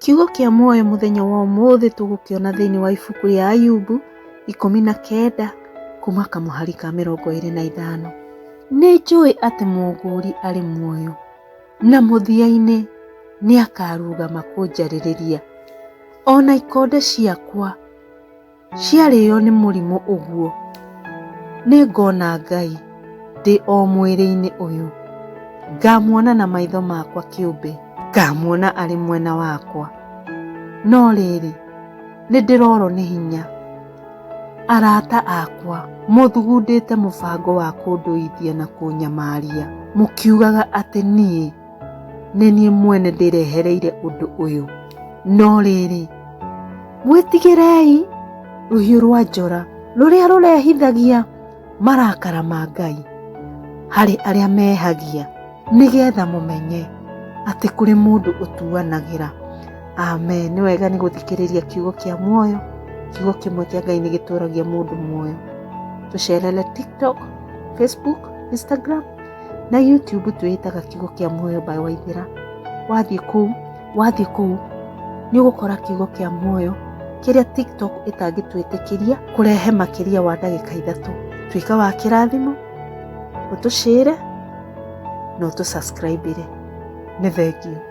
Kiugo kĩa muoyo mũthenya wa ũmũthĩ tũgũkĩona thĩinĩ wa ibuku rĩa Ayubu 19 kuma kamũhari ka 25. Nĩ njũĩ atĩ Mũngũũri arĩ muoyo, na mũthia-inĩ nĩ akarũgama kũnjarĩrĩria. O na ikonde ciakwa ciarĩo nĩ mũrimũ ũguo, nĩ ngona Ngai ndĩ o mwĩrĩ-inĩ ũyũ. Ngamuona na maitho makwa kĩũmbe, ngamuona arĩ mwena wakwa. No rĩrĩ, nĩ ndĩrorwo nĩ hinya. Arata akwa mũthugundĩte mũbango wa kũndũithia na kũnyamaria, mũkiugaga atĩ niĩ nĩ niĩ mwene ndĩrehereire ũndũ ũyũ. No rĩrĩ, mwĩtigĩrei rũhiũ rwa njora rũrĩa rũrehithagia marakara ma Ngai harĩ arĩa mehagia, nĩgetha mũmenye atĩ kũrĩ mũndũ ũtuanagĩra. Amen. Nĩ wega nĩ gũthikĩrĩria kiugo kĩa muoyo. Kiugo kĩmwe kĩa Ngai nĩ gĩtũragia mũndũ muoyo. Tũcerere TikTok, Facebook, Instagram na YouTube twĩĩtaga kiugo kĩa muoyo by Waithĩra. Wathiĩ kũu, wathiĩ kũu nĩ ũgũkora kiugo kĩa muoyo kĩrĩa TikTok ĩtangĩtwĩtĩkĩria kũrehe makĩria wa ndagĩka 3. Tuĩka wa kĩrathimo, ũtũcĩre na ũtũ subscribe ĩre. Nĩ thengiũ.